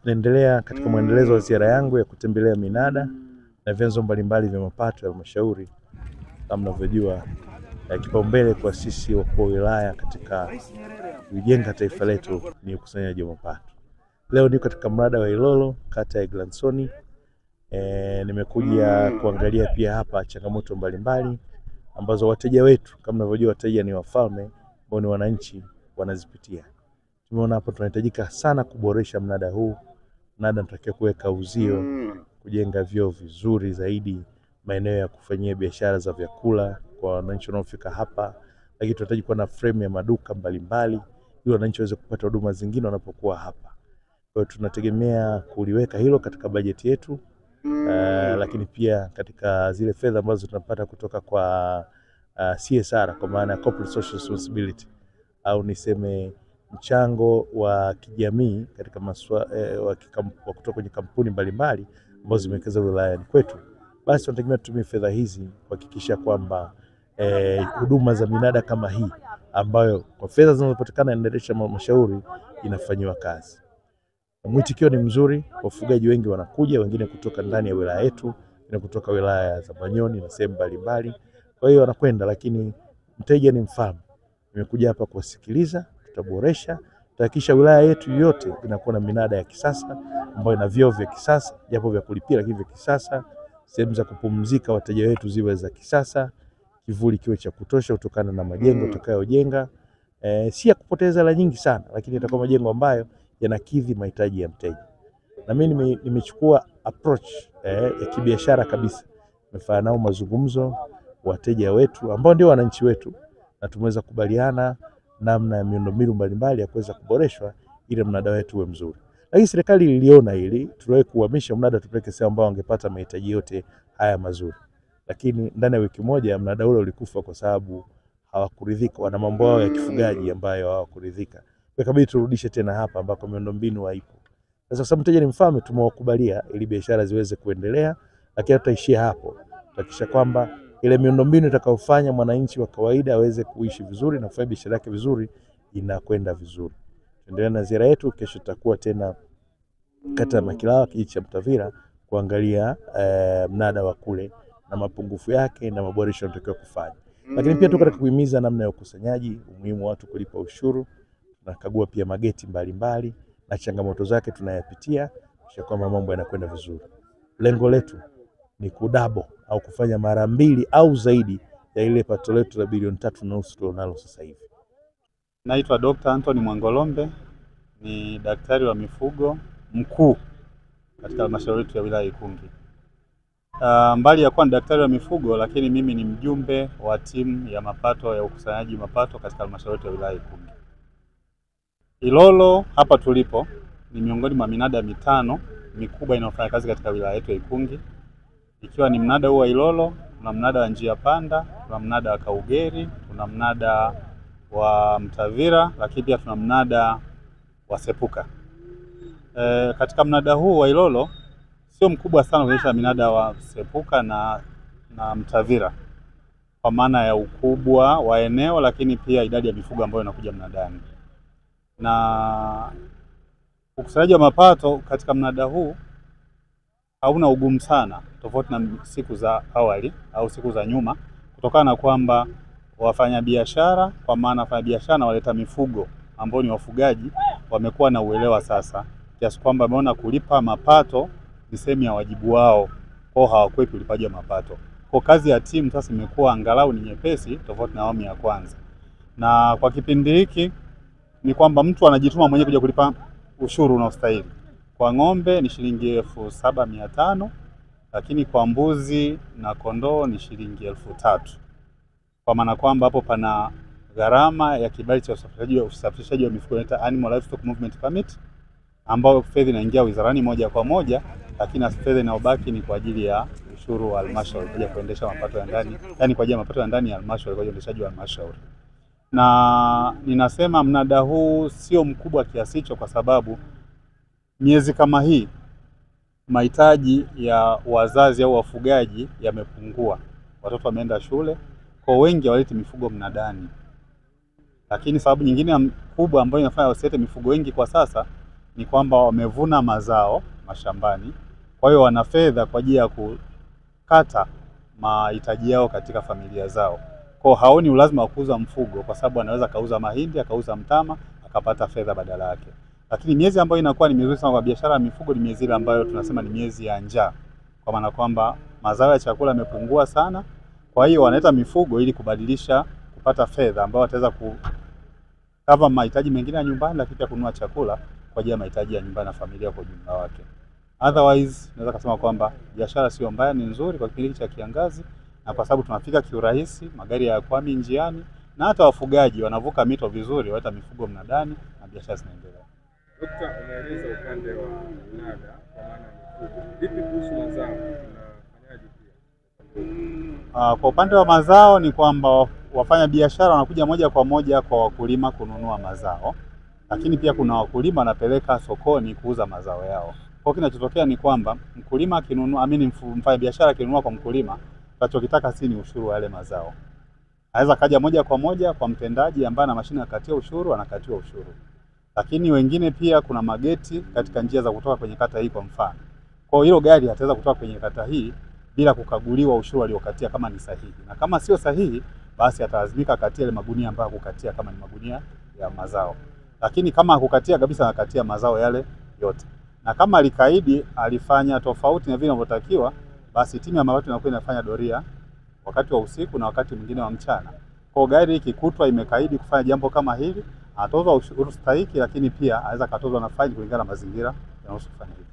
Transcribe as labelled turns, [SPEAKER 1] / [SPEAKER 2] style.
[SPEAKER 1] Tunaendelea katika mwendelezo wa ziara yangu ya kutembelea minada na vyanzo mbalimbali vya mapato ya halmashauri. Kama mnavyojua, kipaumbele kwa sisi wakuu wa wilaya katika kujenga taifa letu ni ukusanyaji wa mapato. Leo niko katika mrada wa Ilolo, kata ya Glansoni. Nimekuja kuangalia pia hapa changamoto mbalimbali ambazo wateja wetu, kama mnavyojua wateja ni wafalme, ambao ni wananchi, wanazipitia. Tumeona hapo tunahitajika sana kuboresha mnada huu. Mnada tunatakiwa kuweka uzio, kujenga vyoo vizuri zaidi, maeneo ya kufanyia biashara za vyakula kwa wananchi wanaofika hapa, lakini tunahitaji kuwa na frame ya maduka mbalimbali ili wananchi waweze kupata huduma zingine wanapokuwa hapa. Kwa hiyo tunategemea kuliweka hilo katika bajeti yetu, lakini pia katika zile fedha ambazo tunapata kutoka kwa CSR, kwa maana ya Corporate Social Responsibility, au niseme mchango wa kijamii katika wa kutoka kwenye kampuni mbalimbali ambazo zimewekeza wilayani kwetu. Basi tunategemea tutumie fedha hizi kuhakikisha kwamba huduma za minada kama hii ambayo kwa fedha zinazopatikana inaendesha halmashauri inafanywa kazi. Mwitikio ni mzuri, wafugaji wengi wanakuja, wengine kutoka ndani ya wilaya yetu, wengine kutoka wilaya za Manyoni na sehemu mbalimbali. Kwa hiyo wanakwenda, lakini mteja ni mfalme. Nimekuja hapa kuwasikiliza, tutaboresha, tutahakikisha wilaya yetu yote inakuwa na minada ya kisasa ambayo ina vyoo vya kisasa, japo vya kulipia lakini vya kisasa, sehemu za kupumzika wateja wetu ziwe za kisasa, kivuli kiwe cha kutosha kutokana na majengo tutakayojenga. Si ya kupoteza hela nyingi sana, lakini itakuwa majengo ambayo yanakidhi mahitaji ya mteja. Na mimi nimechukua approach ya kibiashara kabisa. Nimefanya nao mazungumzo wateja wetu ambao ndio wananchi wetu, na tumeweza kubaliana namna ya miundombinu mbalimbali ya kuweza kuboreshwa ili mnada wetu uwe mzuri. Lakini serikali iliona hili, tuliwahi kuhamisha mnada tupeleke sehemu ambao wangepata mahitaji yote haya mazuri. Lakini ndani ya wiki moja mnada ule ulikufa kwa sababu hawakuridhika, wana mambo yao ya kifugaji ambayo hawakuridhika. Kwa hiyo turudishe tena hapa ambako miundombinu haipo. Sasa kwa sababu mteja ni mfalme, tumewakubalia ili biashara ziweze kuendelea, lakini tutaishia hapo. Tutahakikisha kwamba ile miundombinu itakayofanya mwananchi wa kawaida aweze kuishi vizuri na kufanya biashara yake vizuri inakwenda vizuri. Tuendelee na ziara yetu. Kesho tutakuwa tena kata ya Makilawa, kijiji cha Mtavira, kuangalia mnada wa kule na mapungufu yake na maboresho yanatakiwa kufanya. Lakini pia tuko katika kuhimiza namna ya ukusanyaji, umuhimu wa watu kulipa ushuru. Tunakagua pia mageti mbalimbali na changamoto zake tunayapitia, kisha kwamba mambo yanakwenda vizuri. Lengo letu ni kudabo au kufanya mara mbili au zaidi ya ile pato letu la bilioni 3.5 tulilonalo sasa hivi.
[SPEAKER 2] Naitwa Dr. Anthony Mwangolombe, ni daktari wa mifugo mkuu katika halmashauri yetu ya wilaya Ikungi. Mbali ya kuwa ni daktari wa mifugo, lakini mimi ni mjumbe wa timu ya mapato ya ukusanyaji mapato katika halmashauri yetu ya wilaya Ikungi. Ilolo hapa tulipo ni miongoni mwa minada mitano mikubwa inayofanya kazi katika wilaya yetu ya Ikungi, ikiwa ni mnada huu wa Ilolo, tuna mnada wa Njia Panda, tuna mnada wa Kaugeri, tuna mnada wa Mtavira, lakini pia tuna mnada wa Sepuka. Katika mnada huu wa Ilolo sio mkubwa sana kuonyesha minada wa Sepuka na Mtavira kwa maana ya ukubwa wa eneo, lakini pia idadi ya mifugo ambayo inakuja mnadani. Na ukusanyaji wa mapato katika mnada huu hauna ugumu sana tofauti na siku za awali au siku za nyuma, kutokana na kwamba wafanyabiashara, kwa maana wafanyabiashara na waleta mifugo ambao ni wafugaji, wamekuwa na uelewa sasa kiasi kwamba wameona kulipa mapato ni sehemu ya wajibu wao, kwa hawakwepi ulipaji wa mapato. Kwa kazi ya timu sasa imekuwa angalau ni nyepesi tofauti na awamu ya kwanza. Na kwa kipindi hiki ni kwamba mtu anajituma mwenyewe kuja kulipa ushuru unaostahili. Kwa ng'ombe ni shilingi 7,500, lakini kwa mbuzi na kondoo ni shilingi 3,000. Kwa maana kwamba hapo pana gharama ya kibali cha usafirishaji wa mifugo inaitwa Animal Livestock Movement Permit, ambayo fedha inaingia wizarani moja kwa moja, lakini fedha inayobaki ni kwa ajili ya ushuru wa halmashauri kwa ajili ya kuendesha mapato ya ndani, yani kwa ajili ya mapato ya ndani ya halmashauri kwa ajili ya uendeshaji wa halmashauri. Na ninasema mnada huu sio mkubwa kiasi hicho kwa sababu miezi kama hii mahitaji ya wazazi au wafugaji yamepungua. Watoto wameenda shule, kwa wengi hawaleti mifugo mnadani. Lakini sababu nyingine kubwa ambayo inafanya wasilete mifugo wengi kwa sasa ni kwamba wamevuna mazao mashambani, kwa hiyo wana fedha kwa ajili ya kukata mahitaji yao katika familia zao. Kwa hiyo haoni ulazima wa kuuza mfugo kwa sababu anaweza kauza mahindi, akauza mtama, akapata fedha badala yake. Lakini miezi ambayo inakuwa ni mizuri sana kwa biashara ya mifugo ni miezi ile ambayo tunasema ni miezi ya njaa, kwa maana kwamba mazao ya chakula yamepungua sana. Kwa hiyo wanaleta mifugo ili kubadilisha kupata fedha ambayo wataweza kukava mahitaji mengine ya nyumbani, lakini pia kununua chakula kwa ajili ya mahitaji ya nyumbani na familia kwa ujumla wake. Otherwise naweza kusema kwamba biashara sio mbaya, ni nzuri kwa kipindi cha kiangazi, na kwa sababu tunafika kiurahisi, magari hayakwami njiani, na hata wafugaji wanavuka mito vizuri, waleta mifugo mnadani na biashara zinaendelea.
[SPEAKER 3] Dokta, umeeleza upande wa mnada kwa maana mifugo. Vipi kuhusu mazao? Tunafanyaje pia?
[SPEAKER 2] Kwa upande wa mazao ni kwamba wafanya biashara wanakuja moja kwa moja kwa wakulima kununua mazao, lakini pia kuna wakulima wanapeleka sokoni kuuza mazao yao. Kwa kinachotokea ni kwamba mkulima akinunua, amini mfanya biashara akinunua kwa mkulima, tunachokitaka si ni ushuru wa yale mazao. Anaweza kaja moja kwa moja kwa mtendaji ambaye ana mashine akatia ushuru, anakatiwa ushuru. Lakini wengine pia kuna mageti katika njia za kutoka kwenye kata hii kwa mfano. Kwa hiyo hilo gari hataweza kutoka kwenye kata hii bila kukaguliwa ushuru aliokatia kama ni sahihi. Na kama sio sahihi, basi atalazimika akatia ile magunia ambayo hakukatia kama ni magunia ya mazao. Lakini kama hakukatia kabisa, anakatia mazao yale yote. Na kama alikaidi, alifanya tofauti na vile inavyotakiwa, basi timu ya mapato inakuwa inafanya doria wakati wa usiku na wakati mwingine wa mchana. Kwa gari ikikutwa imekaidi kufanya jambo kama hili, atozwa ushuru stahiki, lakini pia anaweza katozwa na faini kulingana na mazingira yanayohusu kufanya hivyo.